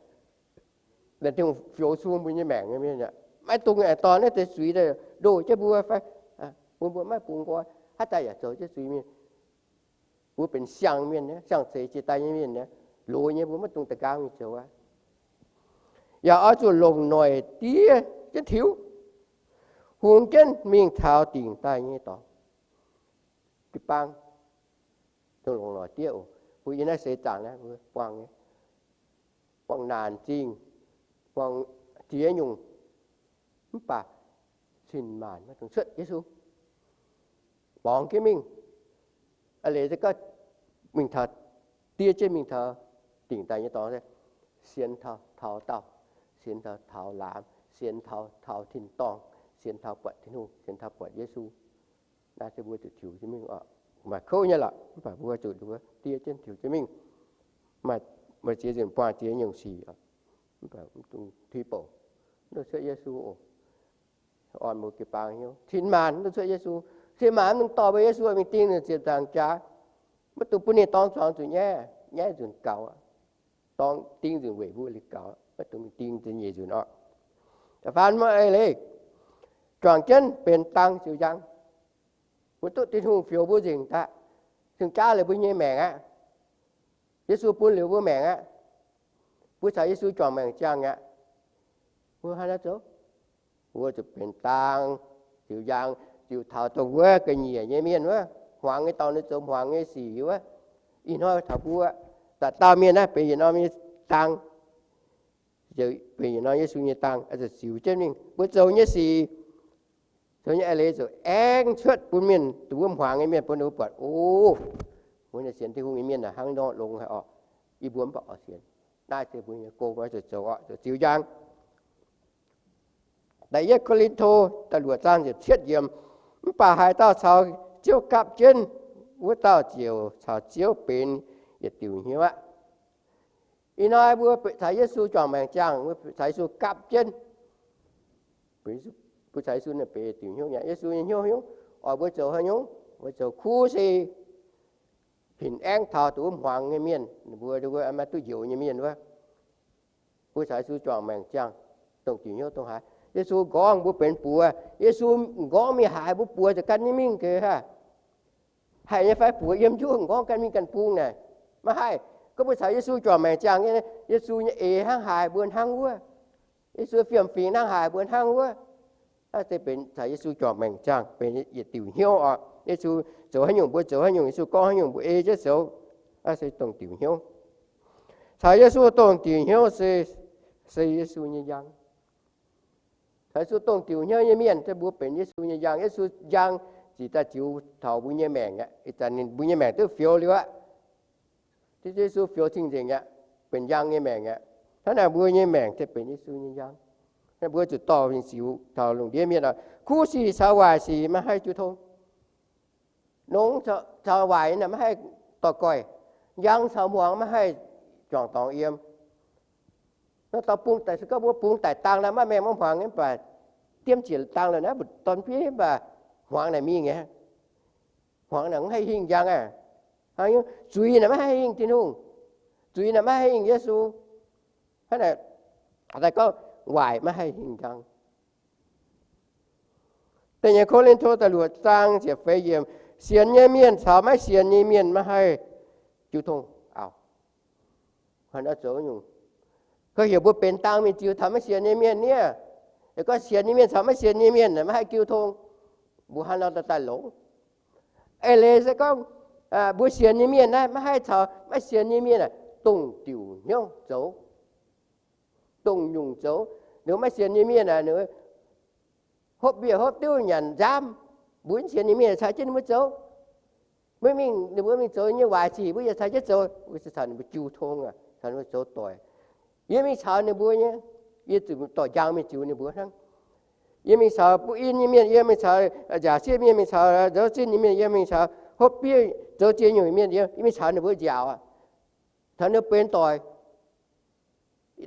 Laengz Tin-Hungh fioux sung mbuo nyei maengc nyei mienh aqv. Maiv dungx aengx dorh naaiv deix zuiz ndoh jienv mbuo fai, bun mbuo maiv bungx nqoi, haaix daaih yaac zoux jienv zuiz mienh. Mbuo benx siang-mienh, siang-zeix jiex daaih nyei mienh, loz nyei mbuo maiv dungx da'nqaang mingh zoux aqv. Yaac oix zuqc longc noic diev jienv tiux, hungx jienv mingh taux dingc daaih nyei dorngx. Jiu-baang dongh longc noic diev oc. Mbuo yiem naaiv seix zaangc naaiv mbuo buangh, buangh naanc zingh, buangh ziex nyungc, mv baac cin-maanc maiv dungx cuotv Yesu. Borngz jienv mingh, a'leiz se gorngv mingh taux, diev jienv mingh taux dingc daaih nyei dorngx, sienx taux taux daauh, sienx taux taux laamx, sienx taux taux tin-dorngh, sienx taux buatc Tin-Hungh, sienx taux buatc Yesu. Naaiv se mbuo zuqc tiux jienv mingh oc. Maaih kouv nyei lorqc, mv baac mbuo zuqc diev jienv tiux jienv mingh. Maaih, maaih ziex nzunc buangh ziex nyungc sic oc, mv baac mv dungx tuix bouc, mv dungx cuotv Yesu oc. Orn mbuo jiu-baang hnyouv, cin-maanc mv dungx cuotv Yesu. Cin-maanc mv dungx dorh mbuo Yesu mingh ding nzengc ziepc nzaangc jaax. Maiv dungx bun ninh dorngx zuangx nzunc nyaiv, nyaiv nzunc gaux, dorngx ding nzunc weic mbuo liuz gaux, maiv dungx mingh ding nzunc nyeic nzunc oc. Da'faam maiv ei leiz, juangc jienv benx dang ziux njang. Mbuo duqv Tin-Hungh fioux mbuo nzengc daaih, cingx jaav liuz mbuo nyei maengc aqv. Yesu bun liuz mbuo maengc aqv. Mbuo caux Yesu juangc maengc ziangh aqv. Mbuo haaix nor zoux? Mbuo zuqc benx dang ziux njang, ziux taux dongh wuov ga'nyiec nyei mienh wuov, hmuangx nyei dorngx ninh zoux hmuangx nyei sic wuov. Ih hnoi taux mbuo, dauh dauh mienh naaiv benx yietc norm nyei dang, benx yietc norm Yesu nyei dang, zuqc ziux jienv mingh. Mbuo zoux nyei sic, zoux nyei eix leiz zuqc aengx cuotv bun mienh, dongh wuov hmuangx nyei mienh bun ninh mbuo buatc, o, mbuo naaiv sienx Tin-Hungh nyei mienh hnangv nor longx haic oc. Yie mbuo mv baac oix sienx. Naaiv se mbuo nyei gong, zuqc zoux oc, zuqc ziux njang. Da'yietv Ko^lin^to da'luoqc zaang ziepc cietv yiemc, mv baac haaix dauh caux Ziouv gapv jienv, wuov dauh ziouc caux Ziouv benx yietc diuc hnyouv aqv. Ih hnoi mbuo caux Yesu juangc maengc ziangh, mbuo caux Yesu gapv jienv, mbuo caux Yesu naaic benx yietc diuc hnyouv nyei. Yesu nyei hnyouv, hnyouv oix mbuo zoux haaix nyungc? Mbuo zoux kuv sic, hinc aengv taux dongh wuov hmuangx nyei mienh, mbuo maaih duqv njoux nyei mienh wuov. Mbuo caux Yesu juangc maengc ziangh, dongh diuc hnyouv dongh haaix? Yesu nqorngv mbuo benx buoz. Yesu nqorngv mingh haiz mbuo buoz ziouc gan jienv mingh geh haih. Haih nyei fai? Buoz yiem njuov nqorngv gan mingh ganh bung naaic. Maiv haih. Gorngv mbuo caux Yesu juangc maengc ziangh nyei, Yesu nyei eix hnangv haaix mbuo hnangv wuov. Yesu fiem-fingx hnangv haaix mbuo hnangv wuov. Naaiv se benx caux Yesu juangc maengc ziangh benx yietc diuc hnyouv oc. Yesu zoux haaix nyungc mbuo zoux haaix nyungc, Yesu gorngv haaix nyungc mbuo ei jienv zoux. Naaiv se dongh diuc hnyouv. Caux Yesu dongh diuc hnyouv se, se Yesu nyei njang. Caux Yesu dongh diuc hnyouv nyei mienh se mbuo benx Yesu nyei njang. Yesu njang zic daaih ziux taux mbuo nyei maengc aqv. Ih zanc ninh mbuo nyei maengc duqv fioux liuz aqv. Yesu fioux cing-nzengc aqv, benx njang nyei maengc aqv. Hnangv naaic mbuo nyei maengc se benx Yesu nyei njang. Mbuo zuqc dorh mingh ziux taux lungh ndiev mienh oc. Kuv sic caux waaic sic maiv haih jiu tong. Nongx caux waaic naaic maiv haih dorh goih. Njang caux hmuangx maiv haih juangc dorngx yiem. Nor dorh bung daaih, se gorngv mbuo bungx daic dang naaic maiv maengh maiv hmuangx nyei, mv baac diemv ziec dang naaic mbu'ndongx bieiv, mv baac hmuangx naaic mingh nyei. Hmuangx naaic mv haih hingh njang aqv. Zuiz naaic maiv haih hingh Tin-Hungh. Zuiz naaic maiv haih hingh Yesu. Hnangv naaic, daaih gorngv waaic maiv haih hingh njang. Da'nyeic Ko^lin^to da'luoqc zaang ziepc feix yiemc, sienx nyei mienh caux maiv sienx nyei mienh maiv haih jiu tong. Aa, zoux nyungc, gorngv heuc mbuo benx dang mingh ziux taux maiv sienx nyei mienh nie, gorngv sienx nyei mienh caux maiv sienx nyei mienh maiv haih jiu tong. Mbuo hnangv nor daaih longx. Eix leiz se gorngv mbuo sienx nyei mienh naaiv maiv haih caux maiv sienx nyei mienh dongh diuc hnyouv zoux, dongh nyungc zoux. Ninh maiv sienx nyei mienh aeqv, ninh hopv mbiec hopv diuv nyanc nzamv, mbuo mv sienx nyei mienh caux jienv ninh mbuo zoux. Mbuo mingh, ninh mbuo mingh zoux nyei waaic sic, mbuo yaac caux jienv zoux, mbuo caux ninh mbuo jiu tong, caux ninh mbuo zoux doic. Yie mingh caux ninh mbuo nyei, yie zuqc dorh njang mingh ziux ninh mbuo hnangv. Yie mingh caux buov in nyei mienh, yie mingh caux nziaauc sieqv mienh, mingh caux zoux zinh nyei mienh, yie mingh caux hopv biev zoux ziex nyungc mienh, yie mingh caux ninh mbuo nziaauc, caux ninh mbuo benx doic.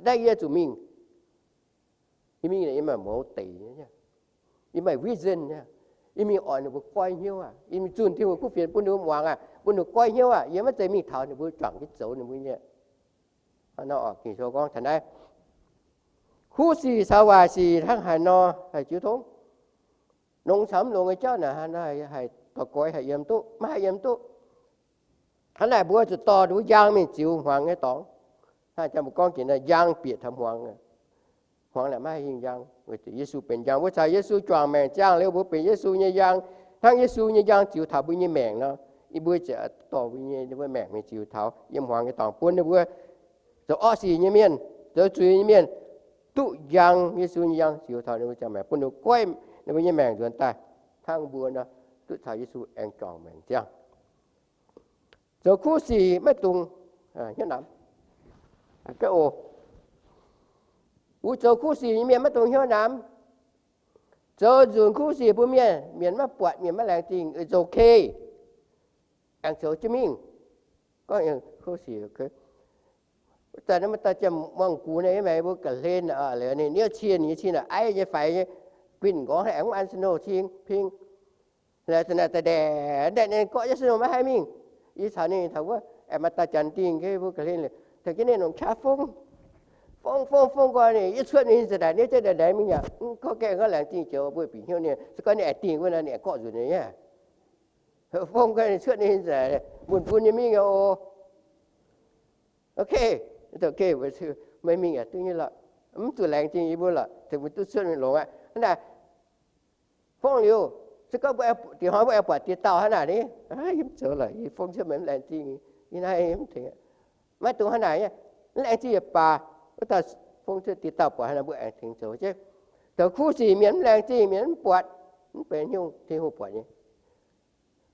Naaiv yie zuqc mingh. Yie mingh, yie maaih mouz deic, yie maaih vision, yie mingh oix ninh mbuo goiv hnyouv aqv. Yie mingh zunh Tin-Hungh kuv fienx bun ninh mbuo muangx aqv, bun ninh mbuo goiv hnyouv aqv. Yie maiv zeiz mingh taux ninh mbuo juangc jienv zoux ninh mbuo nyei. Hnangv nor oc, Ging-Sou gorngv taux naaiv, kuv sic caux waaic sic hnangv haaix nor haih jiu tong? Longx caux mv longx nyei jauv naaic haih dorh goiv, haih yiem duqv, maiv haih yiem duqv. Hnangv naaic mbuo zuqc dorh ninh mbuo njang mingh ziux hmuangx nyei dorngx. Hnangv jang mbuo gorngv jiex naaiv, njang bieqc taux hmuangx. Hmuangx naaic maiv haih hingh njang, weic zuqc Yesu benx njang. Mbuo caux Yesu juangc maengc ziangh liuz, mbuo benx Yesu nyei njang, hnangv Yesu nyei njang ziux taux mbuo nyei maengc nor, yie mbuo ziouc dorh mbuo nyei, mbuo maengc mingh ziux taux yiem hmuangx nyei dorngx, bun ninh mbuo zoux orqv sic nyei mienh, zoux zuiz nyei mienh, duqv njang, Yesu nyei njang ziux taux ninh mbuo ziangh maengc, bun ninh mbuo goiv ninh mbuo nyei maengc nzuonx daaih hnangv mbuo nor, duqv caux Yesu aengx juangc maengc ziangh. Zoux kuv sic maiv dungx hnyouv namx. Wuov zoux kuv sic nyei mienh maiv dungx hnyouv namx. Zoux nzunc kuv sic bun mienh, mienh maiv buatc, mienh maiv laengz zingh, it's okay. Aengx zoux jienv mingh. Gorngv kuv sic, wuov zanc naaiv maaih dauh jiem muangh gux naaiv, yie mbuo ga'hlen, ninh niouv cin, ninh nyei cin aiv nyei faix nyei, guinh nqorngv aengx mv an snow cing ping. Laaix zanc naaic daaih ndaeqv, ndaeqv ninh gorqv jienv snow maiv haih mingh. Yie caux ninh taux wuov, aengx maaih dauh janx dingh, mbuo ga'hlen, taux jienv ninh longc qaqv fong, fong fong fong nqoi ninh, yie cuotv ninh za'naaic niouv jienv ndaix ndaix mingh yaac mv gorngv gaengh gorngv laengz zingh joux mbuo bieqc hnyouv ninh. Se gorngv ninh aengx dingh wuov nor, ninh aengx gorqv nzunc ninh nyei. Fong nqoi ninh cuotv ninh za'naaic, mbuo mbuo nyei mingh oc. Okay, it's okay, maiv mingh yaac duqv nyei lorqc. Mv zuqc laengz zingh yie mbuo lorqc, mbuo duqv cuotv mingh longx aqv. Hnangv naaic, fong liuz, se gorngv mbuo, diex hnoi mbuo aengx buatc diex dauh hnangv naaic ni, yie mv zoux lorqc, yie fong cuotv meih mv laengz zingh, yie naaiv mv tengx. Maiv dungx hnangv naaic nyei. Mv laengz zingh yaac baac, wuov dauh fong cuotv diex dauh buatc hnangv naaic, mbuo aengx tengx zoux jienv. Zoux kuv sic mienh mv laengz zingh, mienh mv buatc, mv benx hnyouv Tin-Hungh buatc nyei.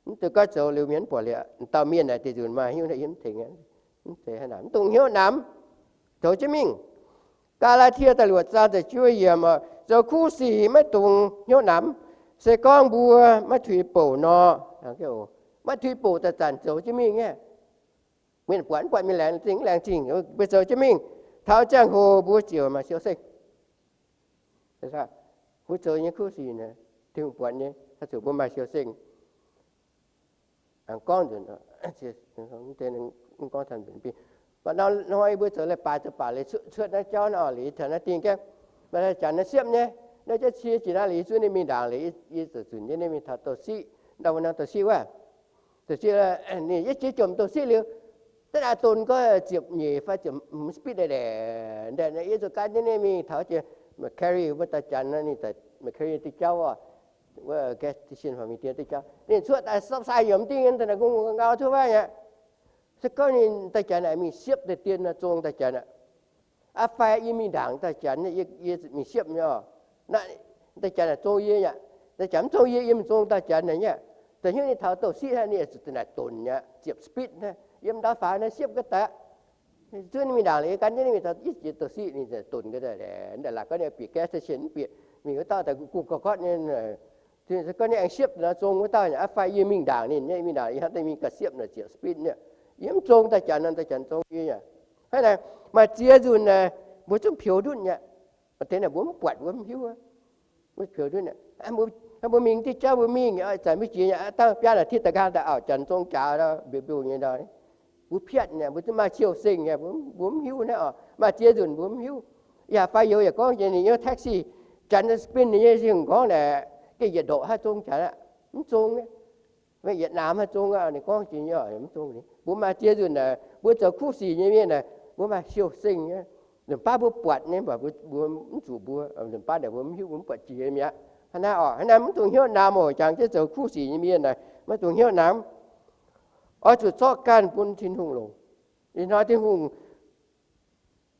Mv dungx gorngv zoux liuz mienh mv buatc liuz, dauh mienh naaic deix nzunc maaih hnyouv naaic yie mv tengx. Mv zeiz hnangv naaic, mv dungx hnyouv namx, zoux jienv mingh. Gaa^laa^tie da'luoqc zaang da'juov yiemc, zoux kuv sic maiv dungx hnyouv namx. Se gorngv mbuo maiv tuix bouc nor, maiv tuix bouc daaih zanc zoux jienv mingh nyei. Mienh buatc mv buatc, mienh laengz zingh mv laengz zingh, mbuo zoux jienv mingh. Taux ziangh hoc mbuo ziouc maaih siou-sekv. Mbuo zoux nyei kuv sic, Tin-Hungh buatc nyei, zuqc mbuo maaih siou-sekv. Gorngv nzunc, gorngv, hnoi mbuo zoux leiz-baaix zoux baac liuz, cuotv naaiv jauv naaiv oc, liuz taux naaiv dingh gaengh, maaih janx naaiv siepv nyei, naaiv jaav cie jiex naaiv liuz, zuov ninh mingh ndaangc liuz, yie ziouc zunc jienv ninh mingh taux Douz-Siqv, ndau wuov norm Douz-Siqv wuov. Douz-Siqv, ninh yie jiex jomc Douz-Siqv liuz, za'naaic donx gorngv ziepc nyeic fai ziepc hmz speed ndaeqc ndaeqc, yie ziouc gan jienv ninh mingh taux jiex McCarry wuov dauh janx, ninh McCarry diuh jauv oc, wuov gas station fai mingh dien diuh jauv, ninh cuotv daaih stop sign yiem dingh, daaih naaic ngongh ngau cuotv wuov aqv. Se gorngv ninh dauh janx naaic mingh siepv deix dien nor, zong dauh janx aqv. Aa fai yie mingh ndaangc dauh janx, yie mingh siepv nyei oc. Naaiv dauh janx naaic zong yie aqv. Dauh janx mv zong yie, yie mingh zong dauh janx naaic nyei. Da'nyeic ninh taux Douz-Siqv hnangv, ninh zuqc daaih naaic donx aqv, ziepc speed hnangv, yiem ndau faaux naaiv siepv ga'daaih. Zuov ninh mingh ndaangc liuz, gan jienv ninh mingh taux i jiex douc siqv, ninh donx ga'naaiv, laaix gorngv ninh bieqc gas station mv bieqc, mingh wuov dauh daaih guh gorqv-gorqv nyei, gorngv ninh aengx siepv nor zong wuov dauh, aa fai yie mingh ndaangc ninh, yie mingh ndaangc, yie hnangv daaih mingh ga'siepv naaic ziepc speed nyei, yie mv zong daaih janx, daaih janx zong yie aqv. Hnangv naaic, maaih ziex nzunc naaic mbuo zungv peux ndutv nyei. Maaih deix naaic mbuo mv buatc, mbuo mv hiuv. Mbuo peux ndutv nyei, mbuo mingh diuh jauv mbuo mingh, zanc mbuo jiex nyei, dangh biaa naaic tih da'nqaang daaih auc janx zong jaax lorqc, mbiouh mbiouh nyei ndau. Mbuo piatv nyei, mbuo zungv maaih siou seng nyei, mbuo mv hiuv naaiv oc. Maaih ziex nzunc mbuo mv hiuv. Yaac fai youz yaac gorngv jiex ninh nyei taxi, janx spin ninh nyei sing gorngv naaic, gengh yietc ndorqc haaix zong janx aqv, mv zong nyei. Maiv yietc naamh haaix zong aqv, ninh gorngv jiex nyei, mv zong. Mbuo maaih ziex nzunc naaic, mbuo zoux kuv sic nyei mienh naaic, mbuo maaih siou seng nyei. Nzunc baav mbuo buatc nyei, mv baac mbuo, mbuo mv zuqc mbuo, nzunc baav naaic mbuo mv hiuv, mbuo mv buatc jiex mi'aqv. Hnangv naaiv oc, hnangv naaiv mv dungx hnyouv namx oc, jangx jienv zoux kuv sic nyei mienh naaic, maiv dungx hnyouv namx. Oix zuqc zorqv ganh bun Tin-Hungh longc. Ih hnoi Tin-Hungh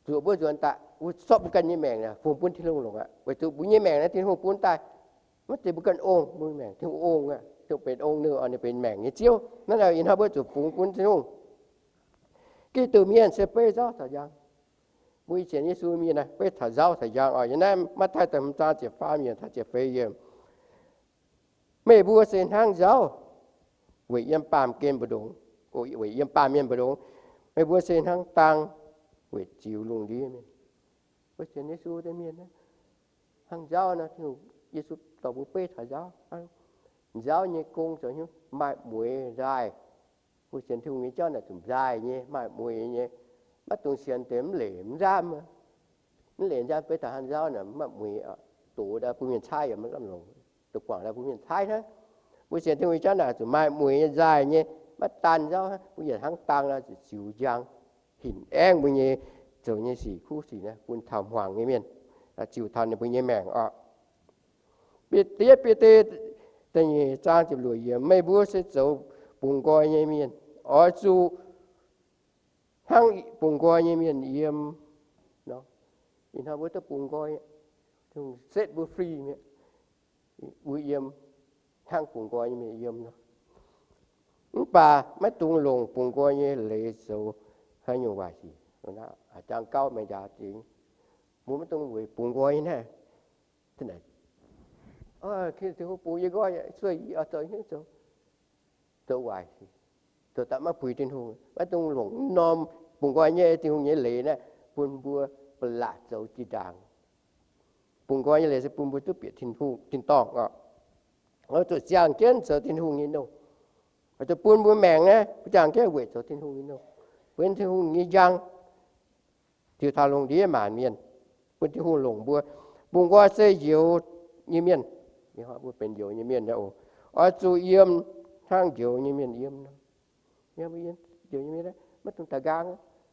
zuoqc mbuo nzuonx daaih, wuov zorqv mbuo ganh nyei maengc naaic fungx bun Tin-Hungh longc aqv. Weic zuqc mbuo nyei maengc naaiv Tin-Hungh bun daaih, maiv zeiz mbuo ganh ong, mbuo maengc Tin-Hungh ong aqv. Tin-Hungh benx ong, ninh, ninh benx maengc nyei Ziouv. Naaiv ih hnoi mbuo zuqc fungx bun Tin-Hungh. Giduc mienh se beiv nzauv taux njang. Mbuo ih sienx Yesu mienh naaiv beiv taux nzauv taux njang oc. Yiem naaiv Matv^taai da'hmz zaang ziepc faam yiemc taux ziepc feix yiemc. Meih mbuo se hnangv nzauv weic yiem baamh gen mbu'ndongx, weic yiem baamh mienh mbu'ndongx. Meih mbuo se hnangv dang weic ziux lungh ndiev mienh. Mbuo sienx Yesu deix mienh hnangv nzauv nor, Tin-Hungh, Yesu dorh mbuo beiv taux nzauv. Nzauv nyei gong zoux hnyouv maaih mueiz nzaaih. Mbuo sienx Tin-Hungh nyei jauv naaic zuqc nzaaih nyei, maaih mueiz nyei. Maiv dungx sienx deix mv leic mv nzamv. Mv leic nzamv beiv taux hnangv nzauv naaic maaih mueiz, doqc daaih bun mienh caaiv yaac maiv lamh longc, doqc guangc daaih bun mienh caaiv hnangv. Mbuo sienx Tin-Hungh nyei jauv naaic zuqc maaih mueiz nyei nzaaih nyei, maiv daan nzauv hnangv. Mbuo yietc hnangv dang naaic zuqc ziux njang, hinc aengv mbuo nyei zoux nyei sic kuv sic naaiv bun taux hmuangx nyei mienh, ziux taux ninh mbuo nyei maengc oc. Bide, Bide da'nyeic zaang ziepc luoqc yiemc, meih mbuo se zoux bungx nqoi nyei mienh, oix zuqc hnangv bungx nqoi nyei mienh yiem. Ih hnoi mbuo duqv bungx nqoi, Tin-Hungh set mbuo free mi'aqv. Mbuo yiem hnangv bungx nqoi nyei mienh yiem nor. Mv baac maiv dungx longc bungx nqoi nyei leiz zoux haaix nyungc waaic sic. Jangx gauv maengx njaaux zingx, mbuo maiv dungx weic bungx nqoi nyei naaiv. Tin-Hungh bungx yie nqoi, sueih yie oix zoux hnyouv zoux, zoux waaic sic, zoux daaih maiv puix Tin-Hungh. Maiv dungx longc norm bungx nqoi nyei Tin-Hungh nyei leiz naaiv bun mbuo ba'laqc zoux jiex ndaangc. Bungx nqoi nyei leiz se bun mbuo duqv bieqc Tin-Hungh tin-dorngh oc. Oix zuqc ziangh jienv zoux Tin-Hungh nyei nouh. Oix zuqc bun mbuo maengc naaiv mbuo ziangh jienv weic zoux Tin-Hungh nyei nouh, bun Tin-Hungh nyei njang ziux taux lungh ndiev maanc mienh, bun Tin-Hungh longc mbuo. Bungx nqoi se njoux nyei mienh. Ih hnoi mbuo benx njoux nyei mienh nyei oc. Oix zuqc yiem hnangv njoux nyei mienh yiem nor. Yiem njoux nyei mienh maiv dungx daaih nqaang,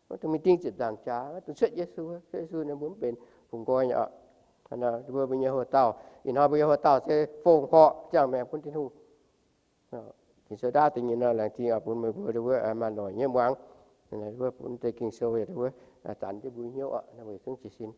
maiv dungx mingh ding ziepc nzaangc jaax, maiv dungx cuotv Yesu. Cuotv Yesu nor mbuo mv benx bungx nqoi nyei oc. Mbuo, mbuo nyei houx-dauh, ih hnoi mbuo nyei houx-dauh se fongc horc ziangh maengc bun Tin-Hungh. Ging-Sou ndaauv deix nyei nor, laengz zingh oc bun meih mbuo wuov maaih noic nyei muangx. Wuov bun deix Ging-Sou wuov zanc jienv mbuo hnyouv oc, weic zungv jiez sin.